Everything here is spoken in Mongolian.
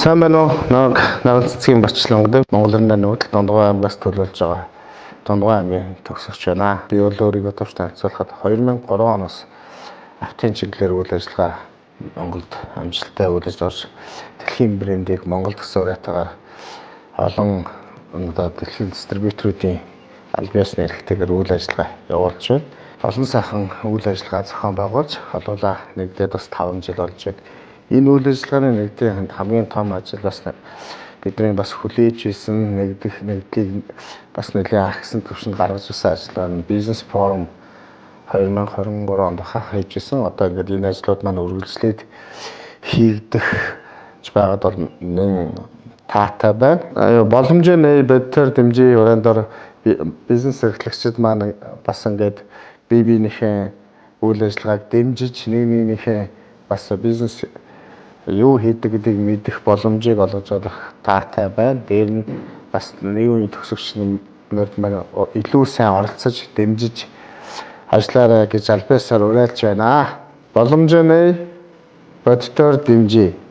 Сайн байна уу? Намайг Наран цэцгийн Батчлан гэдэг. Монгол Эрдэнэ нүүдэл Дундгой аймгаас төлөөлж байгаа. Дундгой аймгийн төгсөгч байна. Би бол өөрийгөө товч танилцуулахад 2003 оноос автын чиглэлээр үйл ажиллагаа Монголд амжилттай үйл ажиллагаа орж дэлхийн брендийг Монголд гэсэн уриатаагаар олон одоо дэлхийн дистрибьюторуудын аль биесны эрхтэйгээр үйл ажиллагаа явуулж байна. Олон сайхан үйл ажиллагаа зохион байгуулж олуулаа нэгдээд бас 5 жил болж байна. Энэ үйл ажиллагааны нэгдлийн хамгийн том ажил бас бидний бас хүлээж исэн нэгдэх нэгдлийг бас нэлээд ахисан түвшинд гаргаж ирсэн ажиллагаа нь бизнес форум 2023 онд хах хийж исэн. Одоо ингээд энэ ажлууд маань үргэлжлээд хийгдэх байгаад бол нэн таатай байна. Боломжтой нэ бодитоор дэмжиж уран дор бизнес эрхлэгчид маань бас ингээд бие биенийхээ үйл ажиллагааг дэмжиж нэг нэгнийхээ бас бизнес юу хийдэг гэдгийг мэдэх боломжийг олгож байгаа таатай байна. Дээр нь бас нийгмийн төгсөгч нарт маань илүү сайн оролцож дэмжиж ажиллаарай гэж аль биесаар уриалж байна. Боломжтой бодитоор дэмжиж.